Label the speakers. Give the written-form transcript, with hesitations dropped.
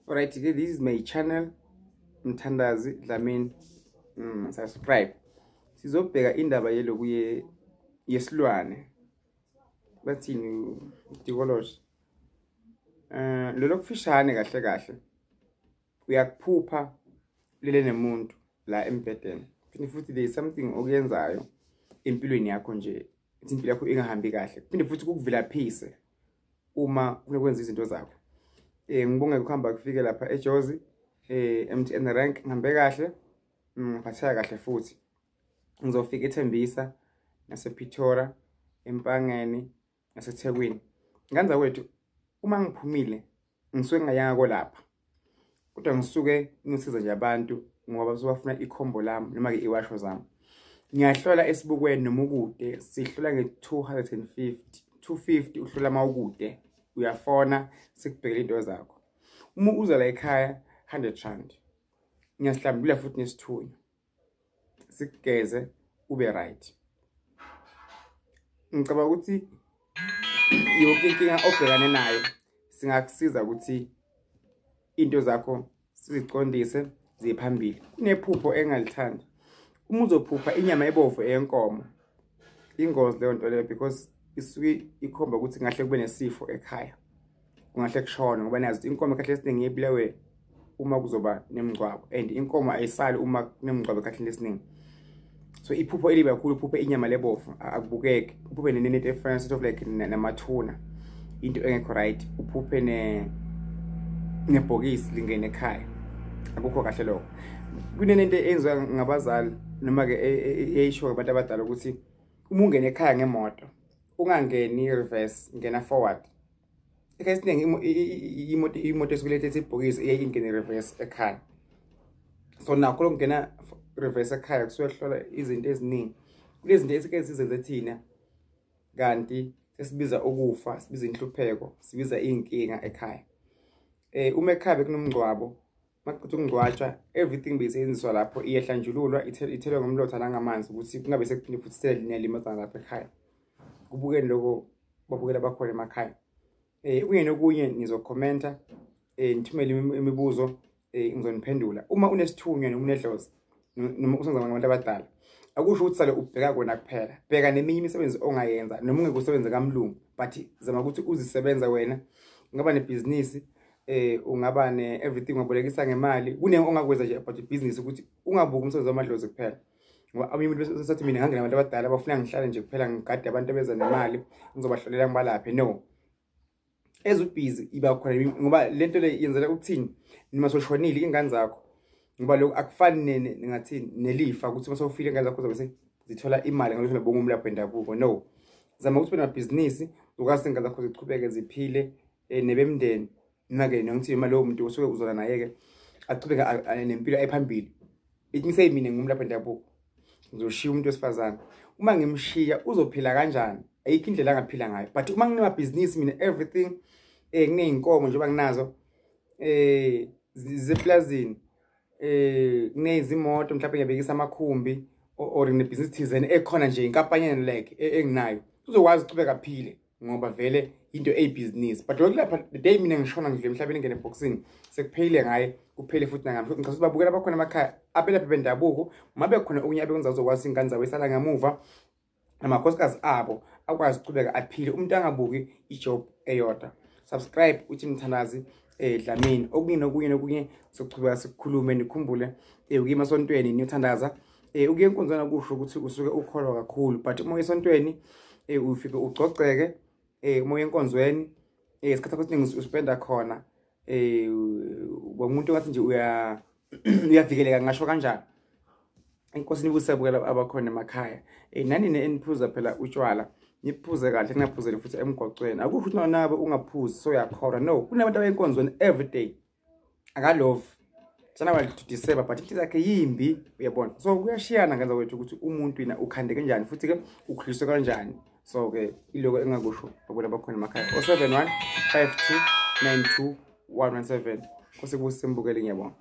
Speaker 1: Alright, this is my channel, Mthandazi Dlamini. Subscribe. Sizobheka indaba yeloku yesilwane. Bathini uDikoloshe? Lolo kufishane kahle kahle. Uyakuphupha lele nemuntu la embhedeni. Phinde futhi there is something okuyenzayo empilweni yakho nje, ithi impilo yakho ingahambi kahle. Phinde futhi kukuvilaphise uma ufuna izinto zakho. Ngibonge ukuhamba kufike lapha eJozi, MTN rank, ngihambe kahle, ngiphatheka kahle futhi. Ngizofika eThembisa, nasePretoria, eMpangeni, naseThekwini. Nganza kwethu uma ngiphumile ngisuke ngingayanga kolapha. Kodwa ngisuke ngisiza nje abantu ngoba bazofuna ikhombo lami noma ke iwasho zami. Ngiyahlola esibukweni noma ukude, sihlola nge-250, 250 uhlola mawukude, uyafona sikubhekele into zakho. Uma uza la ekhaya 100 rand. Ngiyasihlambulula futhi nesithunywa. Sikugeze ube right. Ngicabanga ukuthi yonke inkinga obhekane nayo singakusiza ukuthi into zakho siziqondise ziye phambili. Kunephupho engalithandi. Uma uzophupha inyama ebovu eyenkomo, ingozi leyo nto leyo, because isuke ikhomba ukuthi ngahle kube nesifo ekhaya, kungahle kushone, ngoba nazi inkomo ekhathini esiningi ibulewe uma kuzoba nemingcwabo, and inkomo ayisali uma kunemingcwabo ekhathini esiningi. So iphupho elibi kakhulu uphuphe inyama lebovu, akubukeki. Uphuphe nento efana sort of like namathuna, into engekho right. Uphuphe nebhokisi lingene ekhaya, akukho kahle lokho. Kunento eyenziwa ngabazali noma ke eyisho abantu abadala ukuthi uma ungena ekhaya ngemoto ungangeni reverse, ngena forward. Ekhaya esiningi imoto esuke ilethe ibhokisi iye ingene reverse ekhaya. So nakho lokungena reverse ekhaya kusuke kuhlola izinto eziningi. Kunezinto esike sizenze thina kanti sesibiza ukufa, sibiza inhlupheko, sibiza iy'nkinga ekhaya. Uma ekhaya bekunomngcwabo, makuqeda ukungcwatshwa everything beyisebenziswa lapho iyahlanjululwa, ithelwe ngomlotha nangamanzi ukuthi kungabe sekuphinde futhi seliyalimazana lapha ekhaya. Kubukeni lokho babukela bakhona emakhaya. Kunye nokunye nizokhomenta, nithumele imibuzo, ngizoniphendula. Uma unesithunywa noma unedlozi noma usenza ngabantu abadala, akusho ukuthi sale ubheka kona kuphela. Bheka neminye imisebenzi ongayenza noma ungeke usebenze kamlungu, but zama ukuthi uzisebenza wena. Ungaba nebhizinisi, ungaba ne everything, ungabolekisa ngemali, kuningi ongakwenza nje about ibhizinisi ukuthi ungabuki umsebenzi wamadlozi kuphela. Ngoba abanye umuntu besathi mina ngangena abantu abadala bafuna ngihlale nje kuphela ngigade abantu abeza nemali ngizobahlolela ngibalaphe. No, as ubhizi iba khona, ngoba lento le yenzela ukuthini noma soshonile ingane zakho, ngoba lokho akufani ngathini nelifa ukuthi uma sewufile ingane zakho zobe zithola imali ngalokho bonga umlapho wendabuko. No, zama ukuthi benabhizinisi ukwazi ingane zakho ziqhubeke ziphile nebemndeni, noma-ke nokuthi noma lowo muntu osuke uzona naye-ke achubeke nempilo ephambili. Ithi ngiseyimina ngumlaphi wendabuko, ngizoshiya umuntu wesifazane. Uma ngimshiya uzophila kanjani? Ayikho indlela angaphila ngayo. But uma nginemabhizinisi mina everything, nginey'nkomo njengoba nginazo, ziseplazini, nginezimoto, mhlawumbe ngiyabekisa amakhumbi or nginebhizinisi thizeni ekhona nje inkampanyana like enginayo, uzokwazi ukuchubeka aphile ngoba vele into eyibhizinisi. But lokhu lapha the day mina ngishona ngidlule emhlabeni ngene ebhokisini, sekuphelile ngaye, kuphele futhi nangami. Ngicela ukuthi babukela abakhona emakhaya abelaphi bendabuko, mabe khona okunye abekwenza uzokwazi ingane zabo esala ngemuva namakhosikazi abo akwazi ukuchubeka aphile. Umuntu angabuki ijob eyodwa. Subscribe uthi Mthandazi Dlamini. Okunye nokunye nokunye sokuchubeka sikukhulume. Nikhumbule ukuya emasontweni niyothandaza. Ukuya enkonzweni kusho ukuthi usuke ukholwa kakhulu, but uma uya esontweni ufike ugcogceke. Uma uya enkonzweni isikhathi sakho esiningi uspenda khona, umuntu ngathi nje uyavikeleka, ngisho kanjani. Inkosi nibuse bukela abakhona emakhaya. Nani eniphuza phela utshwala, niphuze kahle, ningaphuzeli futhi emgwaqweni. Akusho ukuthi nawe ungaphuzi so uyakholwa. No, kunabantu abayenkonzweni every day, akalovi January to December, but inhliziyo yakhe yimbi, uyabona. So kuyashiyana ngenza kwethu ukuthi umuntu yena ukhandeke kanjani futhi ke ukhuliswe kanjani. So ke iloko engakusho babona bakhona emakhaya. 071 52 92 117. Nkosi kubusise mbukeli, ngiyabonga.